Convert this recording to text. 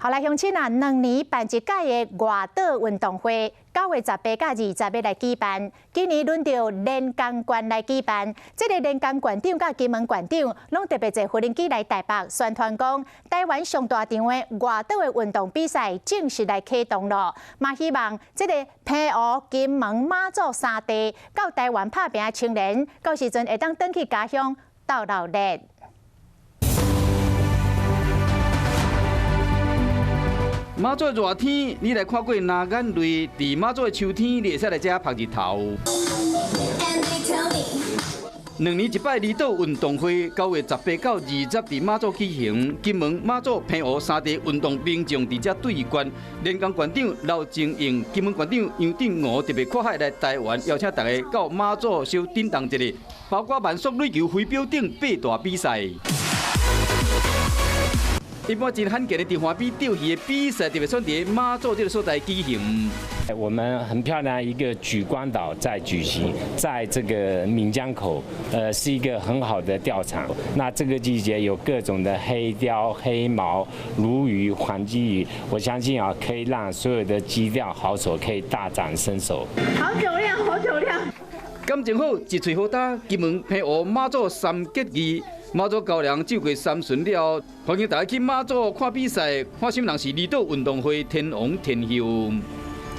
好來，鄉親啊，2年辦一屆的外島運動會，9月18佮20欲來舉辦。今年輪著連江縣來舉辦，這個連江縣長佮金門縣長攏特別坐無人機來台北宣傳講，台灣上大場的外島的運動比賽正式來啟動囉。嘛希望這個澎湖、金門、馬祖三地到台灣拍拚的青年，到時陣會當轉去家鄉鬥鬧熱。馬祖熱天，你來看過流眼淚；佇馬祖的秋天，你會使來遮曬日頭。2年一擺離島運動會，9月18到20佇馬祖舉行。金門、馬祖、澎湖三地運動名將佇遮對決。連江縣長劉正英、金門縣長楊振武特別跨海來台灣，邀請大家到馬祖小震動一下，包括慢速壘球飛鏢等八大比賽。一般真罕見的佇岸邊釣魚的比賽，特別選佇馬祖這個所在舉行。我們很漂亮一個莒光島在舉行，在這個閩江口，是一個很好的釣場。那這個季節有各種的黑鯛、黑毛、鱸魚、黃鯽魚，我相信啊，可以讓所有的磯釣好手可以大展身手。好酒量，好酒量。感情好，一喙好焦，金門、澎湖、馬祖三結義。馬祖高粱酒過三巡了，歡迎大家去馬祖看比賽，看啥物人是離島運動會天王天后。